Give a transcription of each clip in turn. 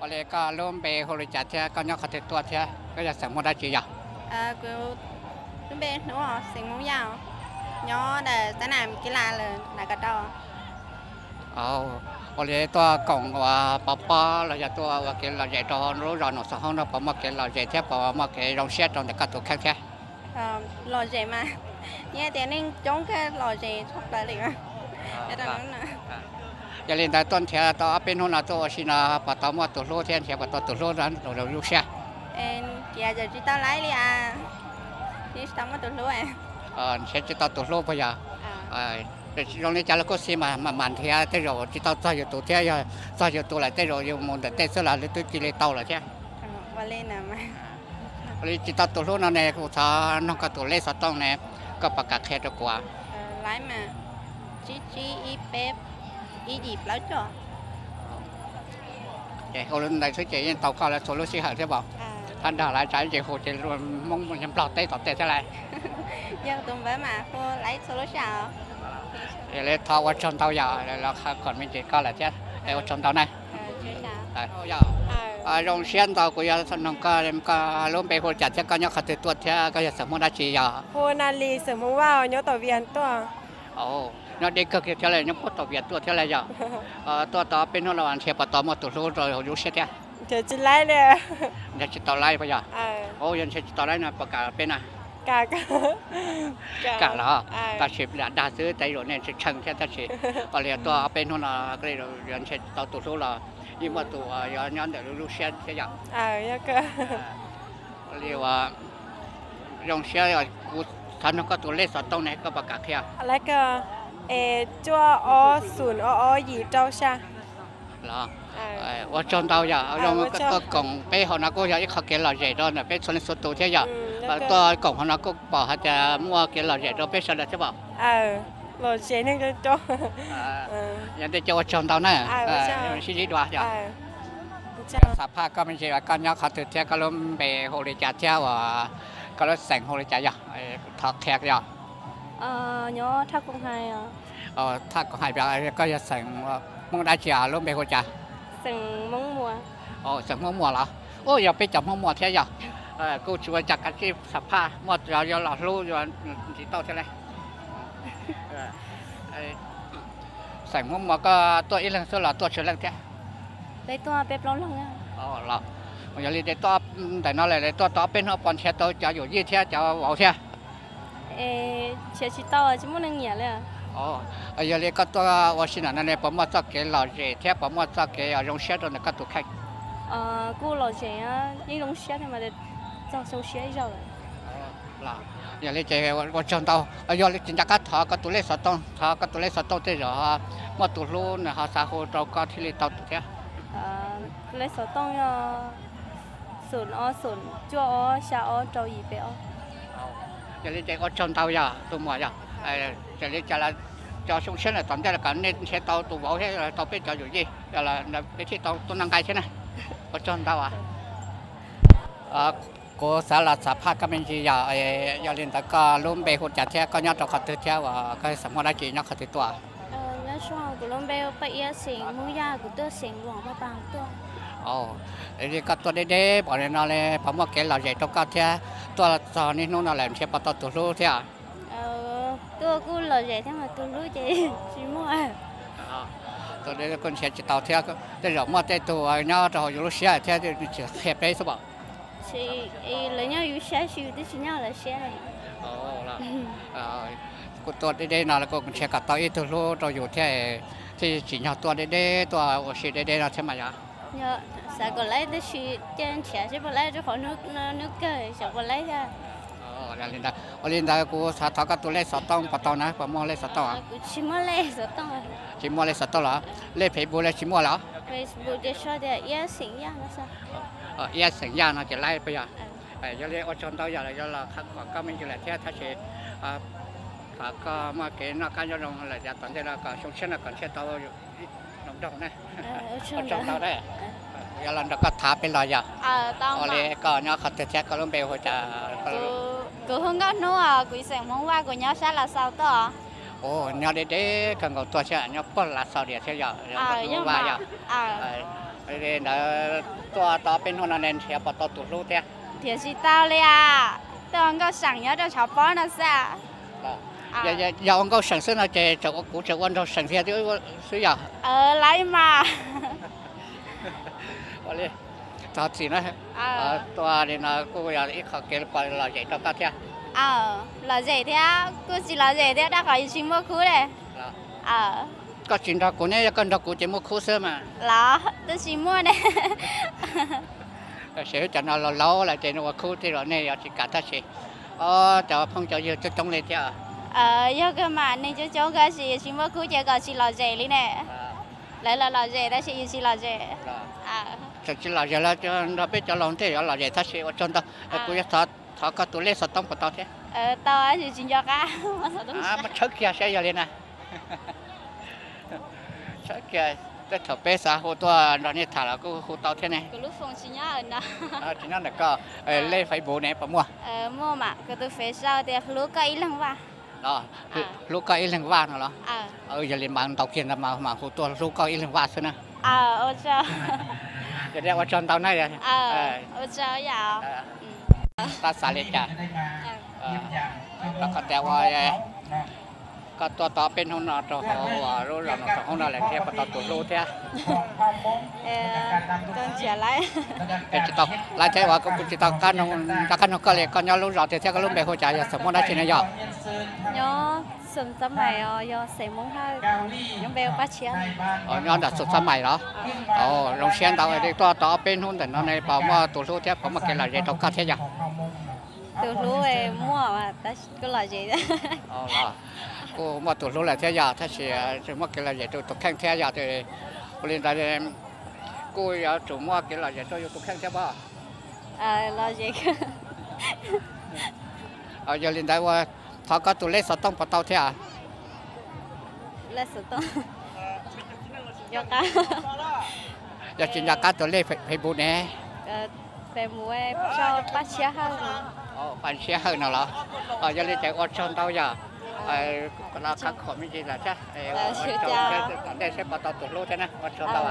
Ua li koj lub npe hu li cas thiab koj nyob qhov twg tuaj thiab koj yog xeem Hmoob dab tsi yog? Kuv lub npe Hnub, xeem Hmoob Yaj, nyob ntawm Tab Nam Kib Las lawm Nam Kav Rau. Ua li tuaj koom uas pov pob los yog tuaj ua kev lom zem rau lub zos Noom Xov Hoob no puas muaj kev lom zem thiab puas muaj kev zoo siab rau ntawm koj tus kheej thiab? Lom zem mas, yeej tias neeg coob kawg lom zem tshaj plaws li. Yog li ntawd tuaj nrhiav tau ob peb hnub no tuaj ua si no puas tau muaj tus hlub thiab nrhiav puas tau tus hlub rau lub siab? Tias tsis tau laib li, tsis tau muaj tus hlub. Nrhiav tsis tau tus hlub puas yog? Zoo li cas los kuj xij mas, mas nrhiav tej zaum tsis tau txog yus tus thiab, yog txog yus tus lawm tej zaum yus mus ntawm tej xwb los twb cia li tau lawm thiab. Ua li tsis tau tus hlub no ne kuv thov noog koj tus lej xov tooj ne, koj puas kam qhia rau kuv? Laib mas tsib tsib ib peb ib yim plaub cuaj. Ces hu li ntawd xwb ces yeej tau koj lawv txhua lub sij hawm thiab pom. Thab nrog lawv tsav ntsis hu ces Hmoob Nplog teb tom tej thiab lawm. Yog tus npawb mas hu laib txhua lub sij hawm. Yog li thov ua tsaug ntau yom, los qhia kom me ntsis koj lawm thiab es ua tsaug ntau na. Zoo siab ntau kuv yuav noog koj, koj lub npe hu li cas thiab koj nyob qhov twg tuaj thiab koj yog xeem Hmoob dab tsi yog? Hu Nas Lis, xeem Hmoob Vaj, nyob Tau Vias tuaj. Nyob deb kawg kiag thiab lawm, nyob puag Tau Vias tuaj thiab lawm yog? Tuaj tau peb hnub no nrhiav puas tau muaj tus hlub rau hauv lub siab thiab? Nrhiav tsis tau laib li. Nrhiav tsis tau laib puas yog? Yog nrhiav tsis tau laib no puas kam peb na? Kam los, tab sis lam dag xwb tej zaum nej tsis tshee thiab tab sis ua li tuaj ob peb hnub no yuav nrhiav tau tus hlub los yeej muaj tus uas yuav nyob ntawm lub siab thiab yom? Li uas zoo siab, kuv thov noog koj tus lej xov tooj ne koj puas kam qhia? Cuaj ob xoom ob ob yim rau xya. Los, ua tsaug ntau yog zoo tuaj koom peb hauv no kuj yog ib qho kev lom zem rau ntawm peb txhua leej txhua tus thiab yog? Tuaj koom hauv no kuj pom hais tias muaj kev lom zem rau peb sawv daws thiab pom. Lom zem neeg coob coob. Yog li ces ua tsaug ntau na. Sib ntsib dua yog. Xam phaj koj me ntsis, koj nyob qhov twg thiab koj lub npe hu li cas thiab uas koj lub xeem hu li cas yog? Thov qhia yog. Nyob Thaj Koom Hais. Thaj Koom Hais, koj yog xeem Hmoob dab tsi, lub npe hu cas? Xeem Hmoob Muas los? Ua yog peb cov Hmoob Muas thiab yog? Kuj tsis ua cas, kav tsij xam phaj, muaj cov yuav los hlub yuav nrhiav tau thiab lauj. Xeem Hmoob Muas koj tuaj ib leeg xwb los tuaj tsawg leej thiab? Los, yog li ces tuaj ntawm no lawm tuaj tau ob peb hnub puas nrhiav tau cov yawm yij thiab cov vauv thiab? Nrhiav tsis tau, tsis muaj neeg nyiam li. Yog li koj tuaj ua si ntawm no ne puas muaj txoj kev lom zem thiab puas muaj txoj kev zoo siab rau ntawm koj tus kheej? Kuj lom zem, yeej zoo siab thiab mas, txog zoo siab ib zaug lawm. Yog li ces ua tsaug ntau. Yog li ces nco qab thov koj tus lej xov tooj, thov koj tus lej xov tooj tej zaum muaj tus hlub nws ho xav hu rau koj thiaj li tau tus thiab. Lej xov tooj yog xoom ob xoom cuaj ob xya ob rau yim peb ob. Yog li ces ua tsaug ntau yog tus muam yog. Yog li cas los cov xyoo tshiab ntawm tom ntej los kom nej nrhiav tau tus vauv thiab tau peb cov yawm yij, peb thiaj tau tuaj noj nqaij thiab na. Ua tsaug ntau. Kuv xav los xam phaj koj me ntsis yog, yog li ntawd koj lub npe hu cas thiab koj nyob rau qhov twg thiab uas koj xeem Hmoob dab tsi nyob qhov twg tuaj? Nyob Suav, kuv lub npe Paj Iab, xeem Hmoob Yaj, kuv tuaj xeem Luam Paj Paj tuaj. Li koj tuaj deb deb npaum li no li puas muaj kev lom zem rau koj thiab tuaj txog niaj hnub no lawm nrhiav puas tau tus hlub thiab? Tuaj kuj lom zem thiab mas tus hlub ces tsis muaj. Tuaj deb kuj nrhiav tsis tau thiab, tej zaum muaj tej tug nyob rau hauv yus lub siab thiab tsis qhia peb xwb pom. Lawv nyob yus siab, yus twb tsis nyob lawv siab li. Kuj tuaj deb deb no los kuj nrhiav kom tau ib tug hlub rau yus thiab, thiaj tsim nyog tuaj deb deb tuaj ua si deb deb no thiab mas yog. Xav kom laib tab sis cia nrhiav seb puas laib rau qhov hnub kawg xyov puas laib thiab. Li ntawd, ua li ntawd kuv xav thov koj tus lej xov tooj puas tau na, puas muaj lej xov tooj? Kuv tsis muaj lej xov tooj. Tsis muaj lej xov tooj los? Lej Facebook los tsis muaj los? Facebook tias so tias Iab xeem Yaj no xwb. Iab xeem Yaj no ces laib puas yog? Yog li ua tsaug ntau yog los yuav los qhia kom koj me ntsis lawm thiab tab sis thov koj muaj kev noj qab nyob zoo lawm yav tom ntej no kom xyoo tshiab no kom nrhiav tau zoo nraug na. Ua tsaug ntau na. Yuav los nrog koj tham peb los yog? Ua li koj nyob qhov twg thiab koj lub npe hu cas? Kuv hu Nkauj Hnub, kuv xeem Hmoob Vaj, kuv nyob sab Lav Xaus tuaj. Nyob deb deb kawg nkaus tuaj thiab, nyob puag Lav Xaus Dias thiab yog? Vaj yog. Li ntawd tuaj tau peb hnub no ne nrhiav puas tau tus hlub thiab? Nrhiav tsis tau li as, tuaj ua nkauj seem nyob rau tshav pob no xwb. Yog ua nkauj seem xwb no ces tseem ua kuv tseem ua nraug seem thiab xwb yog? Laib mas. Thov txim na. Tuaj li no kuj yog ib qho kev lom zem rau koj thiab. Lom zem thiab kuj tsis lom zem thiab, rau qhov yus tsis muaj khub li. Koj tsis nrog kuv ne, yog koj nrog kuv ces muaj khub xwb mas. Los twb tsis muaj ne. Tam sim cov no laus laus lawm ces nws ua khub tej zaum nej yuav tsis kam tab sis. Cov phooj cov ywg coob coob li thiab. Yog kawg mas, neeg coob coob kawg tab sis yus tsis muaj khub ces kom tsis lom zem li ne. Lawv los lom zem tab sis yus tsis lom zem. Txawm tsis lom zem los nrog peb cov laus tej yuav lom zem tab sis ua tsaug ntau. Kuv yuav thov koj tus lej xov tooj puas tau thiab? Tau, tab sis tsis nco qab. Muab tshawb kiag saib yog li na. Tshawb kiag, tej thaum peb xav hu tuaj nrog nej tham los kuj hu tau thiab ne. Tsis nyob ntawm koj, lej Facebook ne puas muaj? Muaj mas, kuv tus fev sau tias hlub koj ib leeg vaj. Hlub koj ib leeg vaj no los? Yog li mas ntaus kiag ntawd mas hu tuaj hlub koj ib leeg vaj xwb na. Yog li ua tsaug ntau na. Tab xav li cas? Rau qhov tias ua koj tuaj tau peb hnub no rau hauv lub zos no, rau hauv no lawm thiab puas tau tus hlub thiab? Tsis tau, lawv thiab uas kuv tsis tau nco qab nug koj li, koj nyob lub zos twg thiab koj lub npe hu cas, yog xeem Hmoob dab tsi ne yog? Nyob Xoom Xab Mais os, yog xeem Hmoob Hawj, nyob npe ua Paj Tshiab. Nyob ntawm Xoom Xab Mais los? Zoo siab ntau li tuaj tau ob peb hnub ntawm no ne, puas muaj tus hlub thiab puas muaj kev lom zem rau koj thiab yog? Tus hlub muaj, kuj lom zem. Kuj muaj tus hlub lawm thiab yog, tab sis tsis muaj kev lom zem rau tus kheej thiab yog. Ua li ntawd kuj yuav tsum muaj kev lom zem rau yus tus kheej thiab pob. Yog li ntawd ua thov koj tus lej xov tooj puas tau thiab? Yog tsis nco qab tus lej Facebook ne? Paj Tshiab Hawj no los? Yog li ces ua tsaug ntau yog. Los khab khom me ntsis lawm thiab, tom ntej seb puas tau tus hlub thiab na, ua tsaug ntau.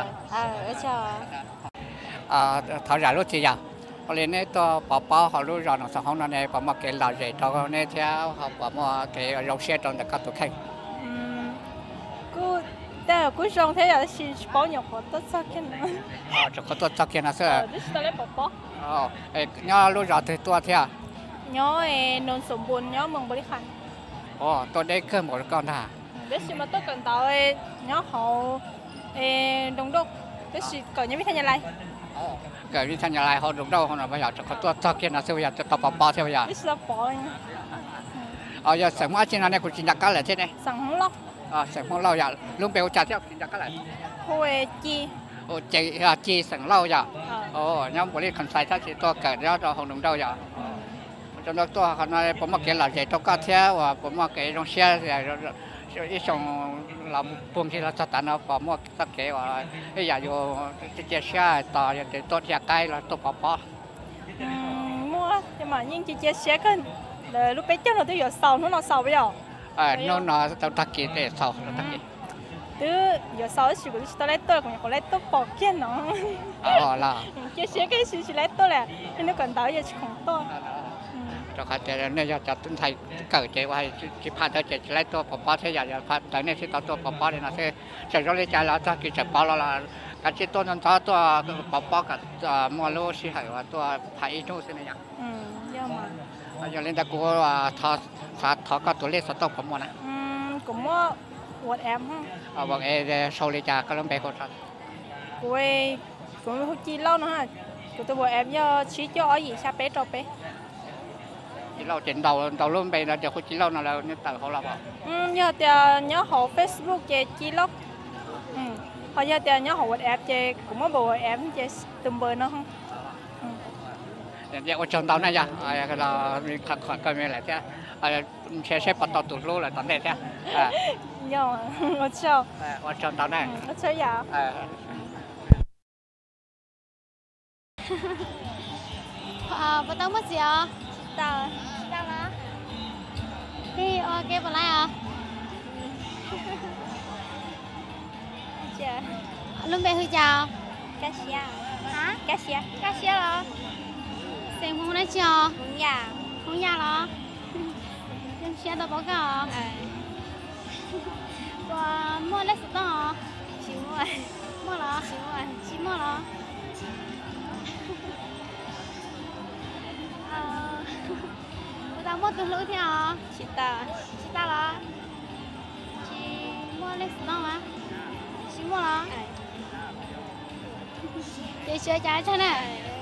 Thov zam lub txim yog, ua li neb tuaj pov pob hauv lub zos Noom Xoom Hmoob no ne puas muaj kev lom zem rau neb thiab ho puas muaj kev zoo siab rau ntawm koj tus kheej? Kuj zoo thiab yog, tab sis tsis paub nyuam qhuav tuaj txog kiag no. Tsuas qhuav tuaj txog kiag no xwb. Nyob lub zos twg tuaj thiab? Nyob Noom Xoom Npus, nyob Moos Npaus Lis Khas. Tuaj deb kawg npaum li koj ntag. Tab sis mas tuaj kawm ntawv nyob hauv Nroos Dauj, tab sis kawm nyob Vib Thaj Nyab Laj. Kawm Vib Thaj Nyab Laj hauv Nroos Dauj no, yog tsuas qhuav tuaj txog kiag no xwb, yog tsis tau pov pob thiab yog? Yog xeem Hmoob dab tsi no ne, kuv tsis nco qab lawm thiab ne. Xeem Hmoob Lauj yog, lub npe hu cas thiab kuv tsis nco qab lawm. Ci, xeem Lauj yog. Nyob Npaus Lis Khas Xais tab sis tuaj kawm nyob rau hauv Nroos Dauj yog. Ua tsaug ntau tuaj qhov no puas muaj kev lom zem rau koj thiab uas puas muaj kev zoo siab ib xyoo los puag ncig los txog tav no puas muaj txoj kev uas ib yam yus cia siab tos yog tias tuaj dhia qaib los tuaj pov pob? Muaj, mas yeej cia cia siab kawg. Lawv lub peb caug no twb yuav xaus, hnub no xaus puas yog? Hnub no tau tag kis tej xaus tag kis. Twb yuav xaus tab sis kuv twb tsis tau laib tuaj, kuv nyuam qhuav laib tuaj pom kiag no. Cia siab kawg sis tsis laib tuaj li, ib hnub kawm ntawv yog tsis khoom tuaj. Rau qhov tias nej yog cov ntxhais kawm ces ua tsis phaj ntawd ces tsis laib tuaj pov pob thiab yog, yog phaj ntawd nej thiaj tau tuaj pov pob li no xwb. Txawm zoo li cas los txog kis txawm pov los los kav tsij tuaj ntxov ntxov tuaj pov pob kom muaj lub sij hawm uas tuaj phaj ib hnub xwb ne yom. Yog li ntawd kuv xav thov koj tus lej xov tooj puas muaj na? Kuv muaj WhatsApp. WhatsApp sau li cas koj lub npe hu? Kuv, kuv hu Ci Lauj no, kuv tus WhatsApp yog tsib cuaj ob yim xya peb rau peb. Ci Lauj ces ntaus lub npe no ces hu Ci Lauj no lawv tawm hauv los? Yog tias nyob hauv Facebook ces Ci Lauj, ho yog tias nyob hauv WhatsApp ces kuv muab npawb WhatsApp ces tus npawb no. Ua tsaug ntau na yog, los me qhov koj me lawm thiab, nrhiav seb puas tau tus hlub lawm tom ntej thiab. Ua tsaug ntau na. Puas tau muaj txiv os? Tsis tau. Tij ua ke puas laib os? Lub npe hu cas? Kab Siab. Kab Siab. Kab Siab los? Xeem Hmoob dab tsi os? Hmoob Yaj los? Zoo siab tau paub koj os. Puas muaj lej xov tooj os? Muaj los? Tsis muaj los? Puas tau muaj tus hlub thiab os? Tsis tau los? Tsis muaj lej xov tooj los? Tsis muaj los? Ces tsis ua cas tsag na.